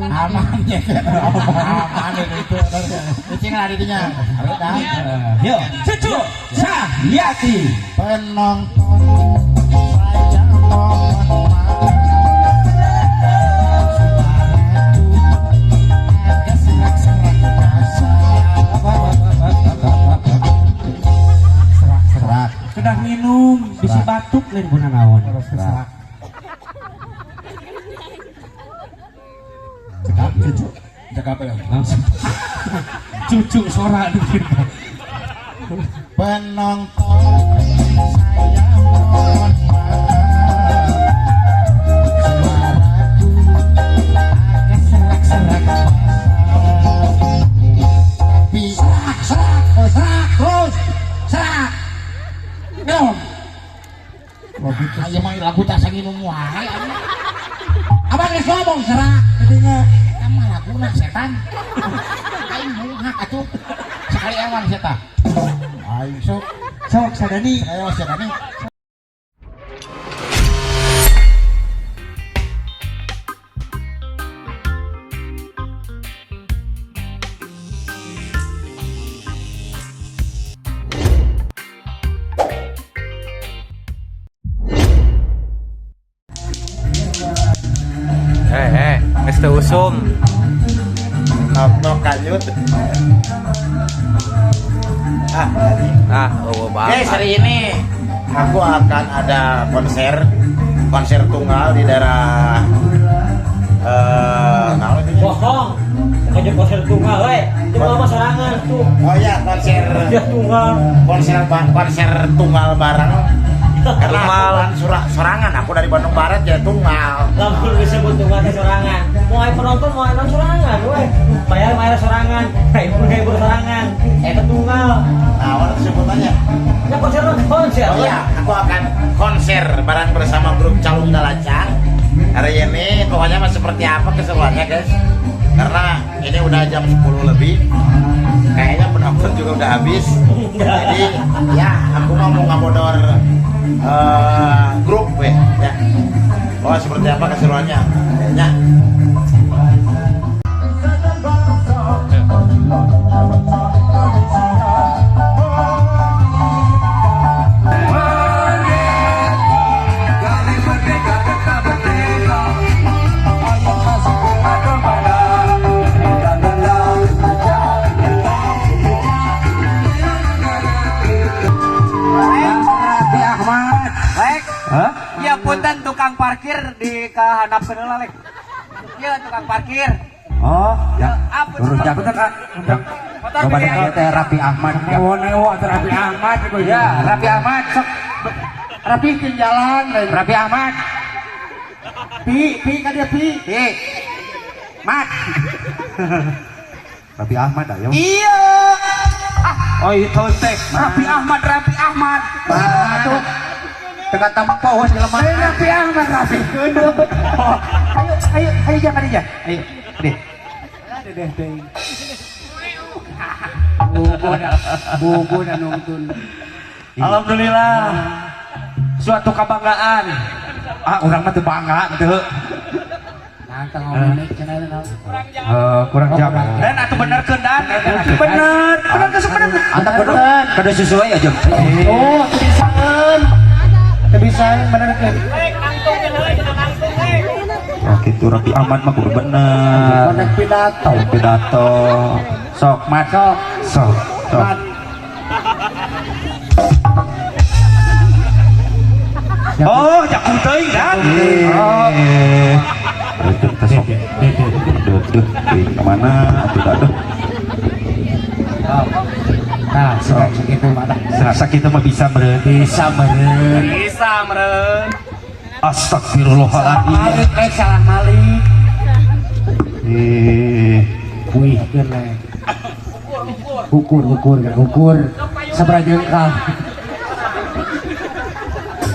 Aman ya. Aman itu. Cicing lah didinya. Udah. Yuk, Cucu Cahyati. Penonton, saya mohon maaf. Suaraku agak serak-serak basah. Serak-serak. Sudah minum, bisi batuk lain guna naon. Serak. Cekap Cucu. Cekap ya. Langsung. Cucu sora dikit. Penonton, saya mohon maaf. Suaraku agak serak-serak basah. Tapi serak, serak, oh, serak, terus serak. Minum. Ayo mah lagu tak sanginum wae. Abang geus ngomong serak, jadinya eta mah laguna setan. Aing munghak atuh. Sekali ewang setan. Aing sok. Sok sadani. Ayo sadani. Eh, eh, geus teu usum. Nok kanyut. Ah, Ah, eueuh guys, banget. hari ini aku akan ada konser konser tunggal di daerah naon itu nya? Bohong. Bukan konser tunggal we. Tunggal mah sorangan tuh. Oh iya, konser Ya tunggal. konser tunggal bareng. Karena aku Tunggal. kan sorangan, aku dari Bandung Barat ya tunggal. Lamun disebut tunggal teh sorangan. Mau aya penonton mau aya sorangan we. Bayar bayar sorangan, hibur hibur sorangan. Eta tunggal. Nah, apa sebutannya? Ya konser mah konser. Oh iya, aku akan konser bareng bersama grup Calung Galacang. Hari ini pokoknya mah seperti apa keseruannya guys. Karena ini udah jam 10 lebih. Kayaknya penonton juga udah habis. Jadi ya aku mau ngabodor grup ya. Ya. Oh seperti apa keseruannya? Kayaknya. Raffi Ahmad. Lek, Hah? ya punten tukang parkir di kahandapkeun heula lek. Ieu tukang parkir. Oh, ya. Apa Terus ya bener Kak. Motor Coba gede. teh Raffi Ahmad. Newo atau Raffi Ahmad ya, Raffi Ahmad sok. Rapi ke jalan. Raffi Ahmad. Pi, pi kan dia pi. Pi. Mat. Raffi Ahmad ayo. Iya. Oh itu teh Raffi Ahmad, Raffi Ahmad. Tuh. Tengah tempo segala macam. Raffi Ahmad, Raffi. Oh, ayo, ayo, ayo jangan aja. Ayo, deh. Deh deh. Bobo dah, bobo dah nonton. Alhamdulillah. Suatu kebanggaan. Ah, orang mah teu bangga teu. Nantang ngomongnya cenah naon. Eh, kurang jam. Dan atuh bener keun dan. Bener, bener geus bener. Atuh bener. Kada sesuai aja. Oh, teu bisaan. Teu bisaan bener keun. Oh gitu Raffi Ahmad mah kudu bener. Konek pidato. Pidato. Sok mat. Sok. Sok. Sok. Mat. Oh, jakung teuing dan. Oh. Aduh, teh sok. Duh, duh, teuing ka mana atuh da duh. Nah, sok sakitu mah dah. Serasa kita mah bisa meureun. Bisa meureun. Bisa meren. Astagfirullahaladzim. Malik eh salah Malik. Eh, Wih, keun lek. Ukur, ukur, ukur. Sabaraha jengkal.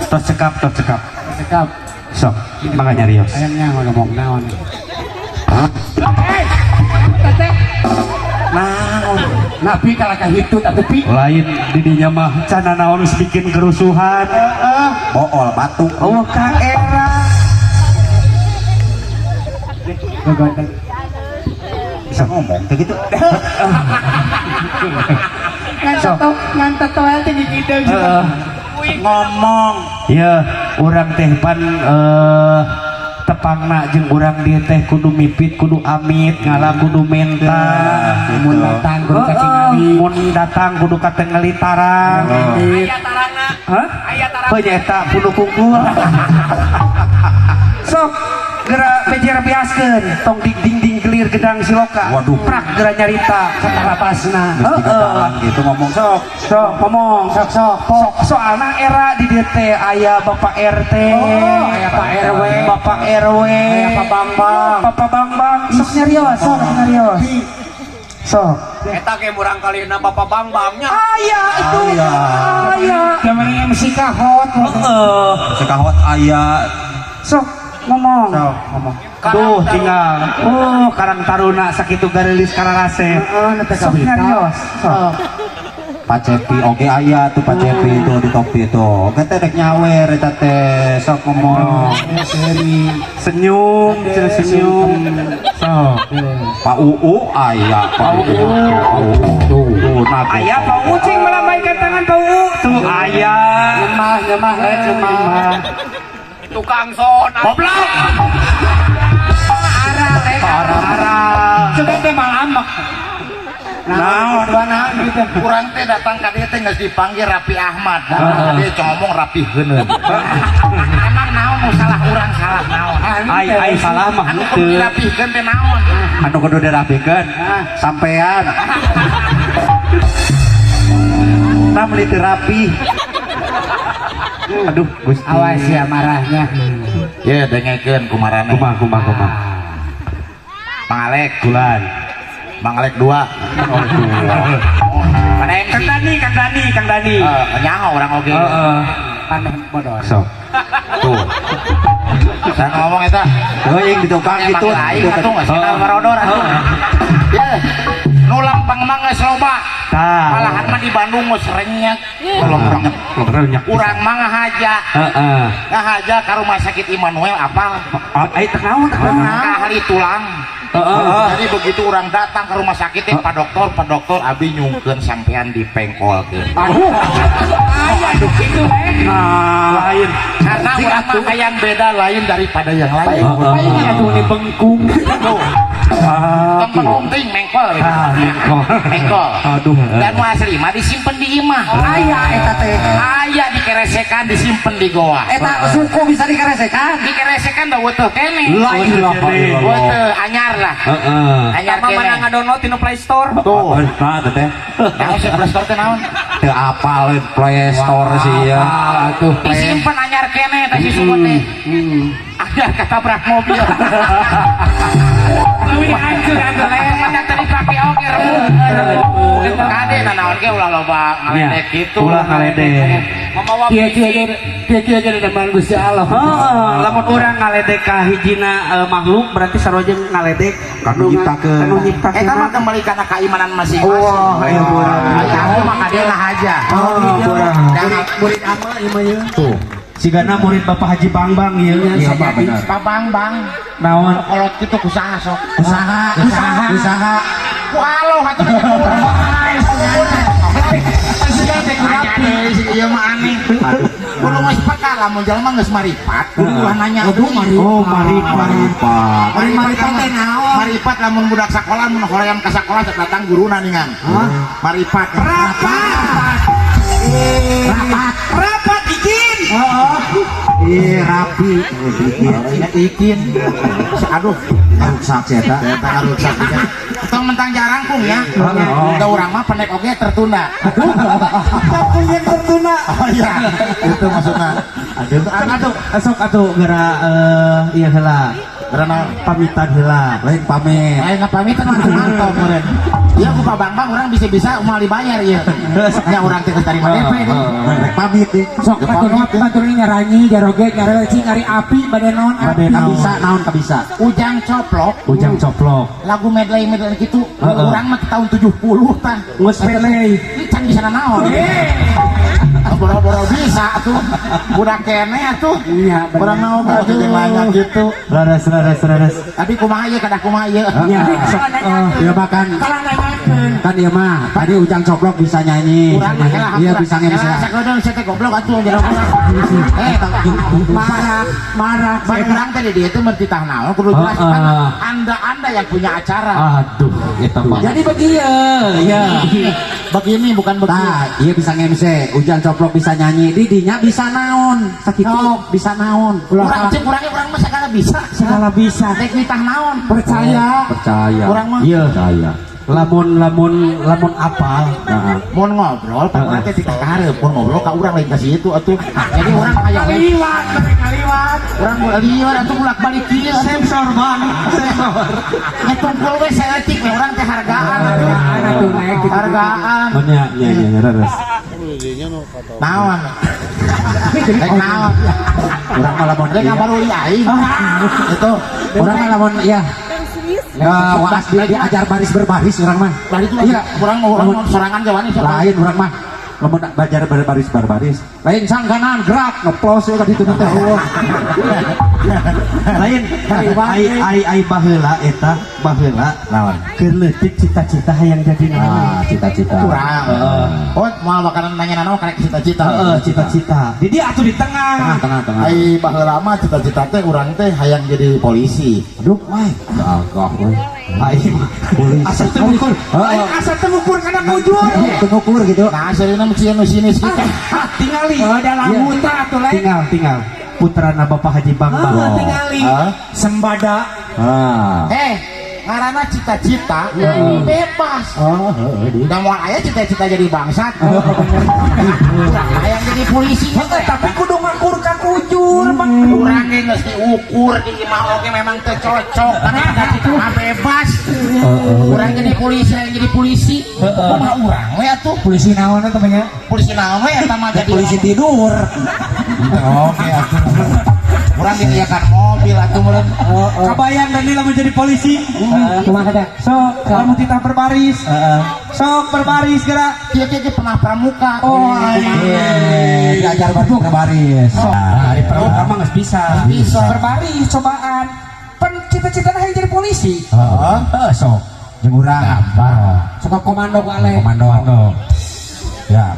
Tos cekap, tos cekap. Cekap. Sok, mangga nyarios. Ayamnya ngomong naon. Naon? Nabi kalah ka hitut atuh pi. Lain didinya mah cana naon geus bikin kerusuhan. Bool batu. Oh, ka era. Gogoteng. Bisa ngomong teh gitu. Ngan ngan toel teh gigideung. Heeh. Ngomong. Ya, urang teh pan tepangna jeung urang dieu teh kudu mipit, kudu amit, ngala kudu menta. Mun datang kudu Heeh, kacingali. mun datang kudu katengali tarang. Aya tarangna. Hah? Aya tarang. Oh, nya eta punuk kungkul. Sok gera mejer biaskeun, tong ding ding ding gelir gedang siloka. Waduh. Prak gera nyarita Satarapasna. Geus digalang gitu ngomong sok. Sok ngomong. Sok sok. Sok soalna era di dieu teh aya Bapak RT. Oh, aya Pak RW. Bapak RW. Aya Pak Bambang. Bapak Bambang. Sok nyarios, sok nyarios. Sok. Eta ge murang kalina Bapak Bambangnya. Aya itu. Aya. Aya. Zaman MC kahot. Heeh. Sekahot aya. Sok ngomong. Sok ngomong. Tuh tinggal. Oh, Karang Taruna sakitu gareulis kararase. Heeh, nu teh Sok nyarios. Sok. Pak Cepi oge aya tuh, Pak Cepi itu di topi itu. Oge teh rek nyawer eta teh, sok ngomong. Seri. Senyum, cenah senyum. Sok. Pak UU aya, Pak UU. Pak UU. Tuh, tuh nah, tuh. Aya Pak Ucing melambaikan tangan Pak U. Tuh aya. Lemah, lemah, lemah. Tukang son. Goblok. Arah. Coba teh malamek. Naon? Dua naon gitu. Urang teh datang ka dieu teh geus dipanggil Raffi Ahmad. Datang ka dieu ngomong Rapi heuneun. Emang naon nu salah urang, salah naon? Ai ai salah mah Anu kudu henteu. dirapihkeun teh naon? Anu kudu dirapikeun sampean. Nah, meuli teu rapi. Aduh, Gusti. Awas ya marahnya. Ye, dengekeun kumarane. Kumaha kumaha kumaha. Mang Alek, Bulan. Mang Alek 2. Mana MC? Kang Dani, Kang Dani, Kang Dani. Eh, nyaho urang oge. Heeh. Paneh bodor. Sok. Tuh. Saya ngomong eta. Teuing di tukang Emang gitu. lain atuh geus kenal marodor atuh. Ye. Nu lempeng mah geus loba. Tah. Malahan mah di Bandung geus renyek. Lempeng. Renyek. Urang mah ngahaja. Heeh. Ngahaja ka rumah sakit Immanuel apa? Ai teh naon teh naon? Ka ahli tulang. Heeh. Jadi begitu orang datang ke rumah sakit teh, "Pak dokter, Pak dokter, abi nyungkeun sampean dipengkolkeun." Aduh. Aduh gitu eh. Nah, lain. Karena urang mah hayang beda lain daripada yang lain. Paling atuh ni bengkung. Tuh, Ah, tong bengkung teuing mengkol. Ah, mengkol. Mengkol. Aduh. Dan nu asli mah disimpen di imah. Aya eta teh. Aya dikeresekan disimpen di goa. Eta suku bisa dikeresekan. Dikeresekan da weutuh keneh. La ilaha illallah. Weutuh anyar lah. Heeh. Anyar Sama mana keneh. ngadownload di Play Store. Tuh, nah teh teh. Naon sih Play Store teh naon? Teu apal Play Store sih ya. Atuh. Disimpen anyar keneh teh si suku teh. Anyar ketabrak mobil. Leuwih hancur atuh le. Mana tadi dipake oge remuk. Kade nanaon ge ulah loba ngaledek gitu. Ulah ngaledek. Mamawa Kieu kieu ge kieu kieu ge deman Gusti Allah. Heeh, lamun urang ngaledek ka hijina makhluk berarti sarua jeung ngaledek Ka nu nyiptakeun. Ka nu nyiptakeun. Eta mah kembali kana keimanan masing-masing. Wah, aya urang. Aya aku mah kade ngahaja. Oh, urang. Dan Murid ama ieu mah ieu. Tuh. Sigana murid Bapak Haji Bangbang ieu nya. Iya, bener. Pak Bang Bang, Naon? kolot kitu kusaha sok. Usaha, usaha, usaha. Ku aloh atuh. Nanya deui si ieu mah aneh. Kudu geus peka lamun jelema geus maripat, kudu ulah nanya. Kudu maripat. Oh, maripat. Maripat. Maripat teh naon? Maripat lamun budak sakola mun hoream ka sakola sok datang guruna ningan. Maripat. Rapat. Rapat. Rapat izin. Heeh. Ih, rapi. Ya ikin. Aduh, Rusak sih eta. eta rusak. Tong mentang jarangkung ya. Udah urang mah pendek oge tertunda. Kampung yang tertunda. Oh iya, itu maksudnya. Aduh, atuh sok atuh geura ieu heula. Karena Pamitan heula. Lain pamit. lain pamitan mah mantap meureun. Iya ku Pak Bambang urang bisa-bisa moal dibayar ieu. Nya urang teh geus tarima DP nih. Rek pamit nih. Sok batur batur nyaranyi jaroge nyarewe cing ari api bade naon Bade api. kabisa naon kabisa. Ujang coplok, Ujang coplok. lagu medley medley gitu. Heeh. Urang mah tahun 70 tah. Geus medley. Ini can bisa naon. Boro-boro bisa tuh. Budak keneh atuh. Iya, bener. Urang mah oge jeung nanya gitu. Leres leres leres. Tapi kumaha ieu, kadah kumaha ieu? Ya, sok, ya makan kan ieu mah tadi Ujang Coplok bisa nyanyi. Urang mah heula. Iya, bisa nge Heula sakedeung sia teh goblok atuh jero urang. Eh, Marah, marah. Ban urang teh di dieu teh mun titah naon kudu jelas Heeh. kan Anda-anda yang punya acara. Aduh, eta mah. Jadi begini ya. Begini bukan begini. Nah, iya bisa nge-MC, Ujang Coplok bisa nyanyi, didinya bisa naon, sakitu bisa naon. Urang cek urangnya urang mah segala bisa. Segala bisa. Rek nitah naon? Percaya. Percaya. Urang mah. Iya. Percaya. Lamun lamun lamun apal. Nah, Mun ngobrol, pak urang teh titah karep, mun ngobrol ka urang lain kasih itu atuh. Jadi urang aya we. Kaliwat, kaliwat. Urang lieur atuh bolak-balik kieu. Sensor bang, sensor. Ngetungkul we saeutik we urang teh hargaan atuh. Hargaan atuh, naik gitu. Hargaan. Oh nya nya nya leres. Naon? Rek naon? urang mah lamun Rek ngabaruli aing. Itu urang mah lamun iya. Ya, waas diajar baris berbaris urang mah. Bari itu Iya. urang urang sorangan ge wani siapa? Lain urang mah. Lamun belajar berbaris berbaris. Lain sang kanan gerak ngeplos ya tadi teh. Lain ai ai ai baheula eta baheula Naon? keur leutik cita-cita hayang jadi naon. Ah, cita-cita. Kurang. Oh, moal bakalan nanya naon karek cita-cita. Heeh, cita-cita. Di dia atuh di tengah. Tengah tengah tengah. Ai baheula mah cita-cita teh urang teh hayang jadi polisi. Aduh, wah. Gagah we. Ai Polisi. Asa teu ngukur. Heeh. Asa teu ngukur kana kujur. Teu ngukur gitu. Nah, asalna mah nu sinis kita. Ah, tingali. Oh, dalam muta atuh lain. Tinggal tinggal. Putrana Bapak Haji Bambang. Oh, tingali. Hah? Sembada. Ah. Eh, ngaranna cita-cita bebas. Oh, heeh, di. Da moal aya cita-cita jadi bangsat. Urang hayang jadi polisi. Heuh, tapi kudu ngakur ka kujur, Bang. Urang ge geus diukur di imah oge memang teu cocok karena cita-cita mah bebas. Urang jadi polisi, hayang jadi polisi. Kumaha urang we atuh? Polisi naon atuh banyak? Polisi naon we eta mah jadi Polisi tidur. Oke atuh. Urang disediakan mobil atuh meureun. Kabayang dan Nila menjadi polisi. Kumaha teh? Sok, kamu titah berbaris. Sok berbaris gerak. Kieu kieu pernah pramuka. Oh, Iya, diajar baris berbaris. Nah, di pramuka mah geus bisa. Bisa. Berbaris cobaan. Pen cita-cita hayang jadi polisi. Heeh. Heeh, sok. Jeung urang. Gampang. Suka komando ku ale. Komando. Ya.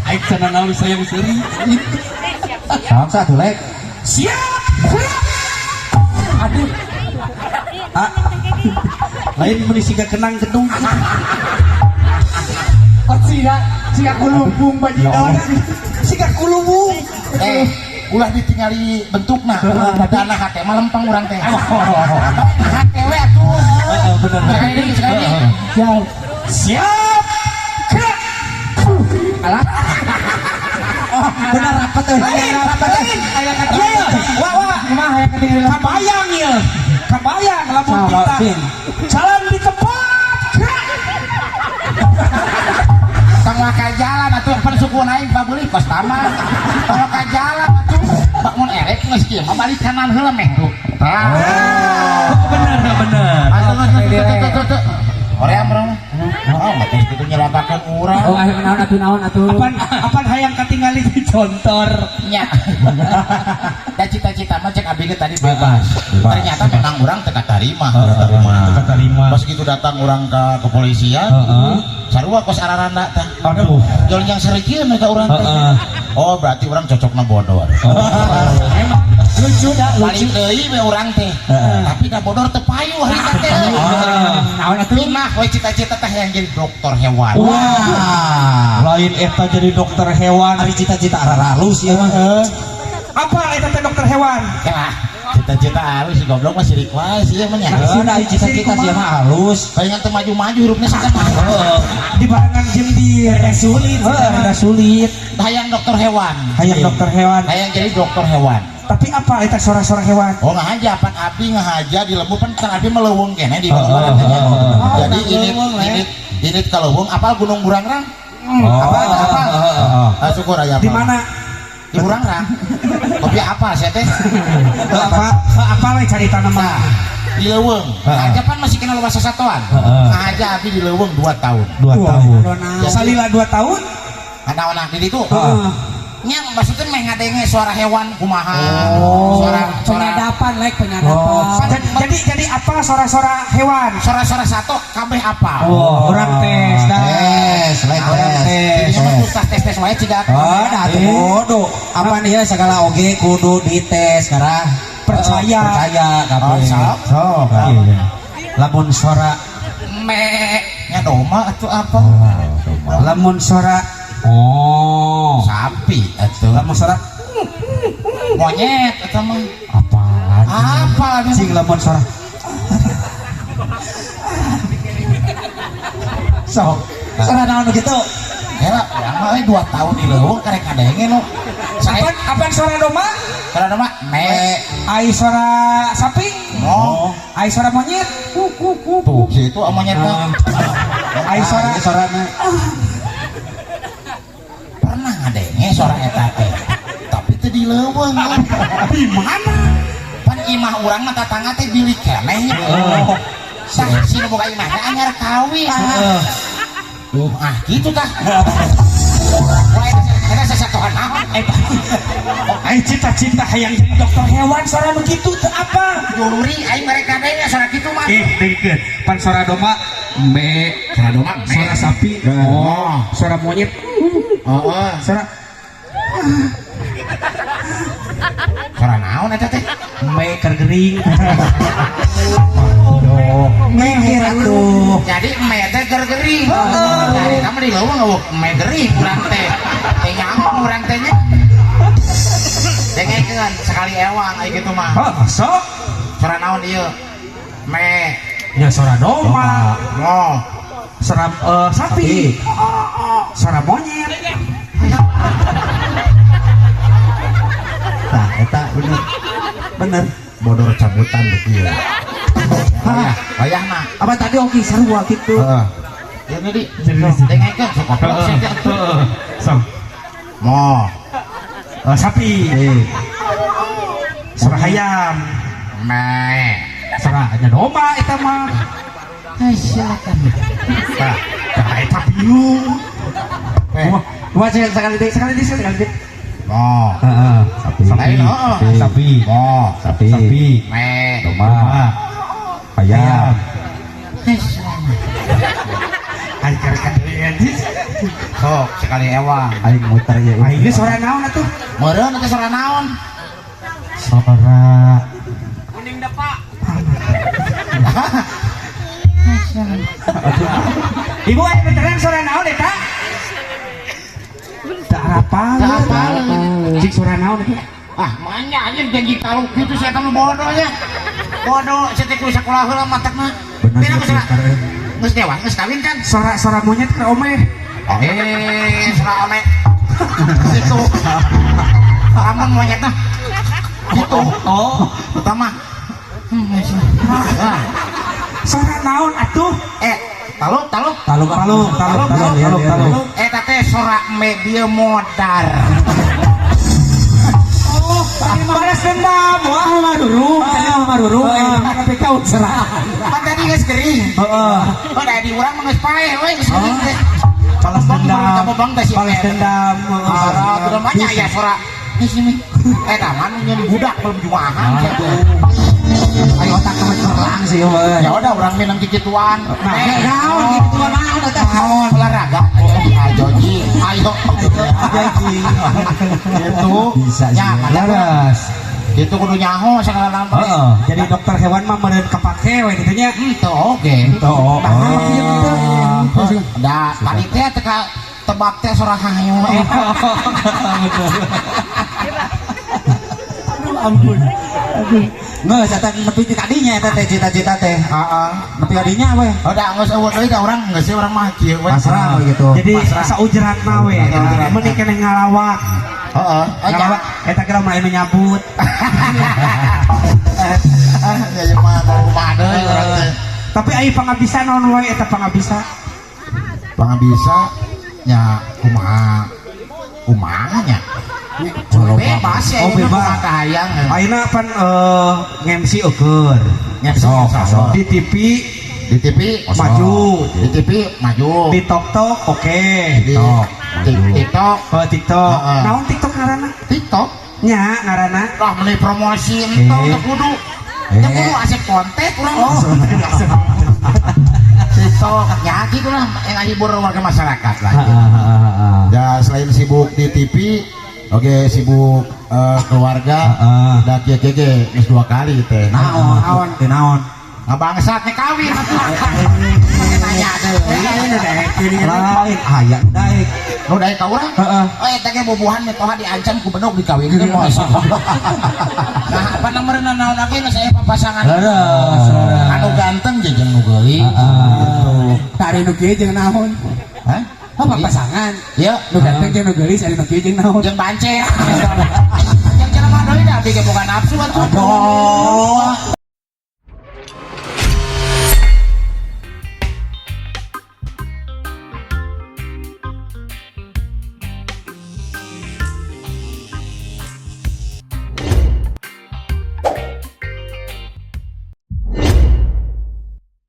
Aing cenah naon sayang seuri. Salam satu lek. Siap. Gerak. Aduh. Ah. Lain meuni siga kenang gedung. Oh, siga siga kulumbung bajidor. Siga kulumbung. Eh, ulah ditingali bentukna. Dana hate mah lempeng urang teh. Hate we atuh. Bener. Sekali deui, sekali deui. Siap. Siap. Gerak. Alah. Oh, benar rapat euy. Rapat euy. Aya Iya, wah wah. Kumaha aya ketinggalan. Kabayang ieu. Kabayang lamun Salah, kita Sin. jalan di tempat. Gerak. Tong waka jalan atuh pan suku aing pabeuli kos taman. Tong waka jalan atuh bangun erek geus kieu mah balik kanan heula meh tuh. Tah. Bener bener. Atuh geus tuh tuh tuh tuh. Hoream urang mah. Oh, mah geus kitu nyelakakeun urang. Oh, ayo naon atuh naon atuh. Apan apan hayang katingali di contor. Nya. Dan cita-cita mah cek abi ge tadi bebas. Ternyata memang urang teu katarima. Teu katarima. Pas gitu datang urang ke kepolisian, Heeh. sarua kos araranda tah. Aduh. Jol yang serikeun we ka urang teh. Heeh. Oh, berarti urang cocokna bodor. Lucu dah, Balik lucu. deui we urang teh. Tapi da bodor teu payu harita teh. Naon atuh? Pinah we cita-cita teh yang jadi dokter hewan. Wah. Lain eta jadi dokter hewan. Ari cita-cita araralus ieu mah. Apa eta teh dokter hewan? Ya, cita-cita halus si goblok mah sirik wae sih mah nya. Sudah cita-cita sih mah halus. Palingan teu maju-maju hirupna sih mah. Di barengan jeung di Rada sulit, Heeh, rada sulit. Hayang dokter hewan. Hayang dokter hewan. Hayang jadi dokter hewan. Tapi apa eta suara-suara hewan? Oh ngahaja, pan abdi ngahaja di lembur pan kan abdi meleweng kene di Oh, lembur. oh, oh, Jadi ini ini ka leuweung apal Gunung Burangrang? Oh, Apal apal. oh, oh, oh. Ah, syukur aya Di apal. mana? Di Burangrang. Kopi apa saya teh? Apa apa we carita nama? Nah, Di leuweung. Heeh. Aja pan masih kenal bahasa satuan. Heeh. Ngahaja abdi di leuweung 2 tahun. 2 tahun. Salila 2 tahun. Anak-anak di ditu. Heeh. Nya maksudnya meh ngadenge suara hewan kumaha. Oh. Suara suara Penyadapan, like penyadapan. Oh. Jadi apa suara-suara hewan? Suara-suara satu kabeh apa? Oh, Orang tes dah. Tes, lain Orang tes. tes. Jadi mah susah tes-tes wae ciga. Oh, nah atuh kudu. Apa nih ya segala oge kudu dites karena Percaya. Percaya kabeh. Oh, sok. Sok. Iya. Lamun suara Me nya domba atuh apa? Lamun suara oh. Sapi atuh. Lamun suara Monyet atau mah. apaan? Apa lagi? Cing lamun suara. Sok. Suara naon gitu? Ya, ya mah 2 tahun di leuweung karek ngadenge nu. Saya Apaan apaan suara domba? suara domba me. Ai suara sapi? Oh. Ai suara monyet? Tuh, si itu monyet mah. Ai suara Ini suarana. Pernah ngadenge suara eta teh. Tapi teu di leuweung. Di mana? Pan imah urang mah tatangga teh bilik keneh. Sah si nu boga imah teh anyar kawin. Tuh, ah gitu tah. Wah, eta sasatohan naon? Eta. Ai cita-cita hayang jadi dokter hewan suara nu kitu teu apa? Juri aing mereka ngadenge suara kitu mah. Ih, dengkeun. Pan suara domba me, Suara domba me. suara sapi, Oh. suara monyet, Heeh. suara Suara naon eta teh? me keur gering. Mikir atuh. Jadi me teh keur gering. Jadi kamu di leuweung eueuh me gering urang teh. Teh nyaho urang teh nya. Dengekeun sekali ewang aya kitu mah. Oh, sok. Suara naon ieu? Me. Ya suara domba, Mo. suara sapi, suara monyet. Tah eta bener. Bener. Bodor cabutan begieu. Wayah, wayahna. Apa tadi oke sarua gitu. Heeh. Ya di dengekeun sok goblok sih teh. Sok. Mo. Sapi, suara ayam, Me. suara nya domba eta mah. Silakan. Tah, tah eta bingung. Eh. Wah, sekali deui, Sekali deui, sekali deui. Mo. Heeh. Sapi. Sapi. Lain, heeh. Sapi. Mo. Sapi. Sapi. Me. Domba. Ayam. Aing keur kadean. Sok sekali ewang. Aing muter ieu. Aing ge suara naon atuh? Meureun teh suara naon? Suara Kuning depak. Ibu aya beneran suara naon eta? Teu arapal. Teu apal. Cik suara naon eta? Ah, manya anjir janji taluk gitu saya tahu bodohnya. Bodoh, saya teh kudu sakola heula matakna. Bener Pira sih, geus pinter, eh. geus dewa, geus kawin kan? Suara suara monyet keur omeh. Eh, suara ome. Gitu. Lamun monyetna. Gitu. Oh, Pertama. Ah, suara naon atuh? eh, taluk, taluk. Taluk, Taluk, taluk, taluk, taluk, taluk. Eta teh sora media modar. Oh, balas dendam. Wah, marurung, tadi mah marurung, ayeuna mah tapi kau serang. Pan tadi geus gering. Heeh. Oh, da di urang mah geus paeh we geus gering teh. Balas dendam. Bang teh si Balas dendam. Ah, udah banyak ya suara. Ini sini. Eh, taman nyeun budak belum juahan. Ayo otak kamu terlang sih euy. Ya udah urang minum kikituan. Nah, Eh, Naon gitu naon eta naon olahraga. Ayo jogging. Ayo jogging. Gitu. Bisa sih. Ya, Leres. Itu kudu nyaho segala naon. Heeh, jadi dokter hewan mah meureun kepake we kitu nya. Henteu oge. Tuh. Nah, kieu teh. Da, tadi teh teka tebak teh sora hayo. Aduh ampun. Aduh. Geus eta nepi ti kadinya eta teh cita-cita teh. Heeh. Nepi kadinya we. Udah geus eueuh deui da urang geus sih urang mah kieu we. Pasrah we gitu. Jadi Pasrah. saujratna we. Saujratna. Mending keneh ngalawak. Heeh. Ngalawak eta kira mah anu nyabut. Ah, ya mah kumaha deui urang teh. Tapi ai pangabisa naon wae eta pangabisa? Pangabisa nya kumaha kumaha nya. Bebas ya, Oh, ini bebas. mah kahayang. Ayeuna pan nge-MC eueur. Nge-MC, Sok, sok. Di TV Di TV maju. Di TV maju. Di Tok Tok oke. Di TikTok, TikTok, Oh, TikTok. Heeh. Naon TikTok ngaranna? TikTok. Nya ngaranna. Lah meni promosi entong Eh. teu kudu. Eh. Teu kudu asep konten urang. Oh. TikTok ya gitu lah yang ngahibur warga masyarakat lah. Heeh, heeh, heeh. Ya selain sibuk di TV, oke sibuk keluarga, Heeh. da kieu kieu ge geus dua kali teh. Naon? Naon? Teh naon? Ngabangsat nih kawin atuh. Pakai nanya deui. Lain aya nu daek. Nu daek ka urang? Heeh. Oh eta ge bubuhan mitoha diancam ku bedog dikawinkeun moal. Nah, apa nomorna naon lagi geus aya papasangan. Leres, leres. Anu ganteng jeung jeung nu geulis. Heeh. Tari nu kieu jeung naon? Hah? Oh, papasangan. Iya, Nu ganteng jeung nu geulis, ari nu kieu jeung naon? jeung bancer.